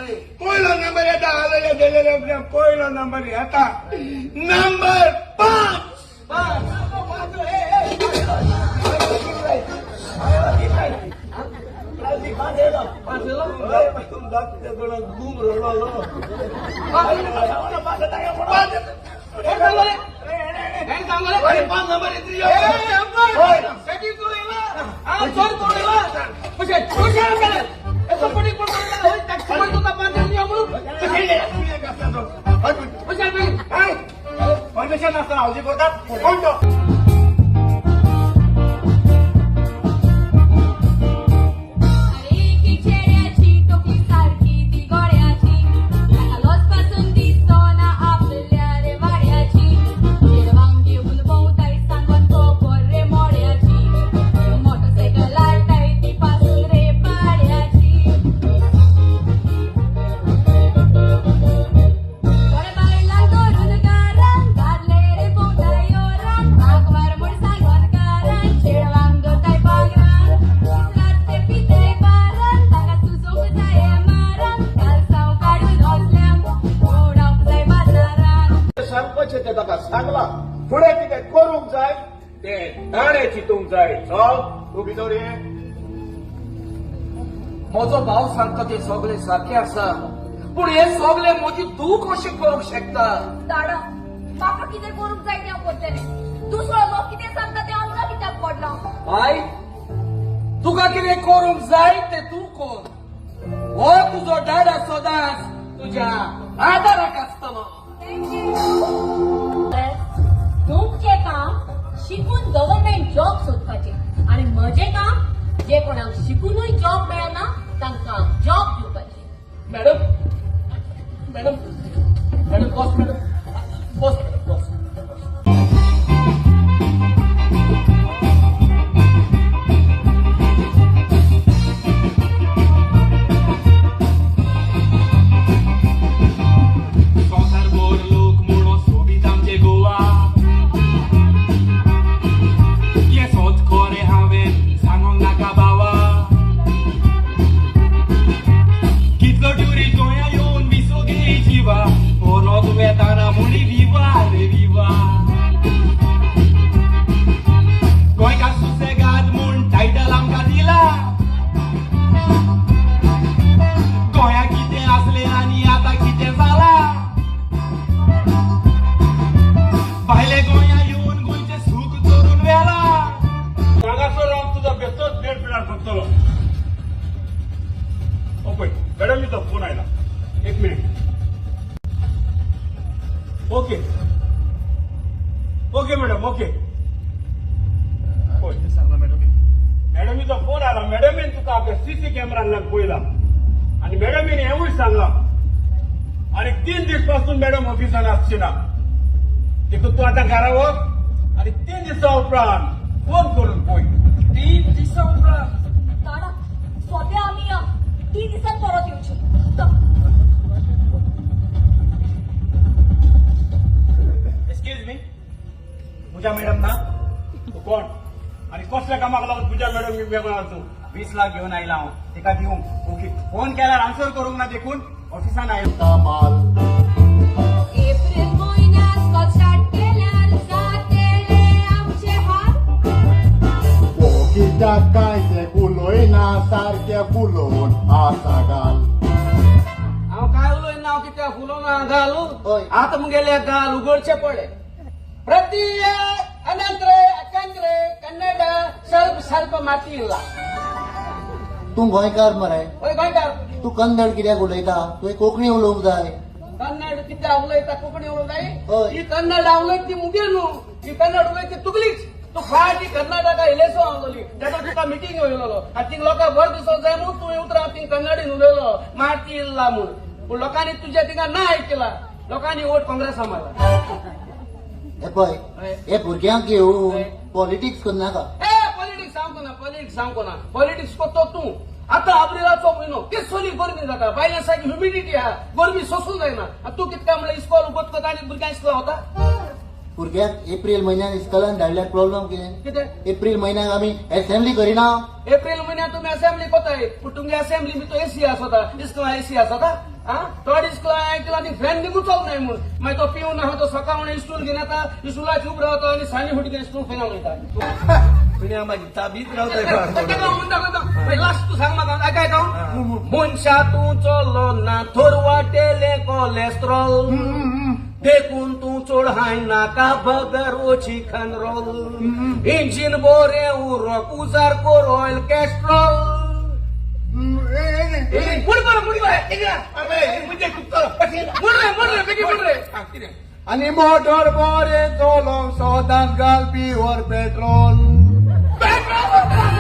पयलो नंबर येता. आलेले पयलो नंबर येता, नंबर 5. परमिशन नासतना हावजी करतात कोण तो? अरे की चेड्याची टोपली सारखी ती गोड्याची, ताका लॉस पासून दिसना आपल्या रे वाड्याची. चेडवांक घेवन भोंवताय सांगोन खबर रे मोड्याची, मोटरसायकल हाडटाय ती पासून रे पाड्याची. थोड्या बायलांक धरून घरान दादले रे भोंवताय योरान, आंकवार म्हूण सांगोन घरान चेडवांक दवरताय पागरान. दीस रात ते पिताय बारान, ताका सुजोवंक जाय मारान, कालसांव काडून असल्यांक उडोवंक जाय बाजारान. सांगपाचें तें ताका सांगलां. फुडें कितें करूंक जाय तें ताणें चिंतूंक जाय. चल तूं भितर ये. म्हजो भाव सांगता ते सगळे सारके आसा, पूण हे सगळे म्हजी तूं कशें करूंक शकता? दाडा, म्हाका कितें करूंक जाय तें हांव करतलें. दुसरो लोक कितें सांगता तें आमकां कित्याक पडलां? बाय, तुका कितें करूंक जाय तें तूं कर. हो तुजो डाडा सदांच तुज्या आदाराक आसतलो. तुमचें काम शिकून गव्हर्नमेंट जॉब सोदपाचें आनी म्हजें काम जे कोणाक शिकूनय जॉब मेळना तांकां जॉब दिवपाचें. मॅडम, मॅडम, मॅडम, बस मॅडम, बस मॅडम, बस. संवसारभर लोक म्हणून सोबीत आमचे गोवा, हें सोच खरें हांवें सांगोंक नाका भावा. कितलो ट्युरिस्ट गोंया येवन विसो गे जिवा, परत वेताना म्हणी विवा रे विवा. गोंयकार सुसेगाद म्हूण टायटल आमकां दिला, गोंया कितें आसलें आनी आतां कितें जालां. भायले गोंया येवन गोंयचें सूख चोरून व्हेलां. हांगासर हांव तुजो बेस्टोच वेळ पिणार सोदतलो. ओ पळय, मॅडमीचो फोन आयला. एक minute. Okay okay madam, okay. पळय, सांगला मॅडम. मॅडमीचो फोन आला. मॅडमीन तुका आपल्या सीसी कॅमेरान पळयला आनी मॅडमीन हेंवूय सांगलां, आनी 3 दीस पासून मॅडम ऑफिसान आसची ना. देखून तूं आतां घरा वच आनी 3 दिसां उपरांत फोन करून पळय. 3 दिसां उपरांत? दाडा, सोद्या आमी या 3 दिसान परत येवचे. एक्सक्यूज मी, पूजा मॅडम ना? तूं कोण आनी कसल्या कामाक लागून तुज्या मॅडम वेगळो तूं? 20 लाख घेवन आयला हांव तिका दिवंक. ओके, फोन केल्यार आन्सर करूंक ना, देखून ऑफिसान आयलो. माल. एप्रिल म्हयन्यात स्कॉल स्टार्ट केल्यार जातेले आमचे हाल. ओ कित्याक काय ते उलयना, सारकें फुलोवन आसा गाल. हांव काय उलयना? हांव कित्याक फुलोवना गाल? हय. आतां मुगेले गाल उगडचे पडले. ಪ್ರತಿ ಅನಂತರ ಯಾಕಂದ್ರೆ ಕನ್ನಡ ಸ್ವಲ್ಪ ಸ್ವಲ್ಪ ಮಾತಿಲ್ಲ. तूं गोंयकार मरे. हय, गोंयकार. तूं कन्नड कित्याक उलयता? तुवें कोंकणी उलोवंक जाय. कन्नड कित्याक उलयता? कोंकणी उलोवंक जाय. हय. ही कन्नड उलयत ती मुगेल न्हू, ही कन्नड उलयत ती तुगलीच. तूं फाटी कर्नाटका इलेसो आहलोली, तेका तुका मिटींग येयलेलो आनी थिंग लोकांक बरो दिसोंक जाय म्हूण तूं उतरां थिंग कन्नडीन उलयलो, माती इल्ला म्हूण. पूण लोकांनी तुज्या थिंगा ना आयकला, लोकांनी वोट काँग्रेसा मारला. हे पळय, हय. हे भुरग्यांक घेवन हय. पॉलिटिक्स करनाका. ए, पॉलिटिक्स सांगको ना, पॉलिटिक्स सांगको ना. पॉलिटिक्स कोतो तूं. आतां एप्रिलाचो म्हयनो, केसोली गरमी जाता, भायल्या सारकी ह्युमिडिटी आहा, गरमी सोसूंक जायना. आनी तूं कितें काय म्हणल्यार इस्कॉल उगत आनी भुरग्यांक इस्कॉल वता. भुरग्याक एप्रील म्हयन्यान इस्कॉलान धाडल्यार प्रॉब्लम कितें? कितें? एप्रील म्हयन्याक आमी असेंब्ली करिना. एप्रील म्हयन्यात तुमी असेंब्ली कोताय, पूण तुमगे असेंब्ली बी तो एसी आसता. इस्कॉला एसी आसता? आं, थोडी इस्कॉला आयकला ती फॅन निघून चल नाय म्हूण. मागीर तो पिवन आहा, तो सकाळ इस्टूल घेवन येता, इस्टुलाची उब रावता आनी सांजे फुटी इस्टूल फॅना वयता. पुण्या मागीर चाबीत रावताय. लास्ट तूं सांग म्हाका, आयक आयक. मनशा तूं चलो ना थोर वाटेले कोलेस्ट्रॉल, देखून तूं चड हाय नाका बगर ओची खान रोल. इंजीन बोरें उरोक उजार कोर ऑयल कॅस्ट्रॉल. मुड बरं, मुड बरं, मुड रे, मुड रे, बेगीन मुड रे. आनी मोटर बरें चलोवंक सदांच घाल प्युअर पेट्रोल. पेट्रोल.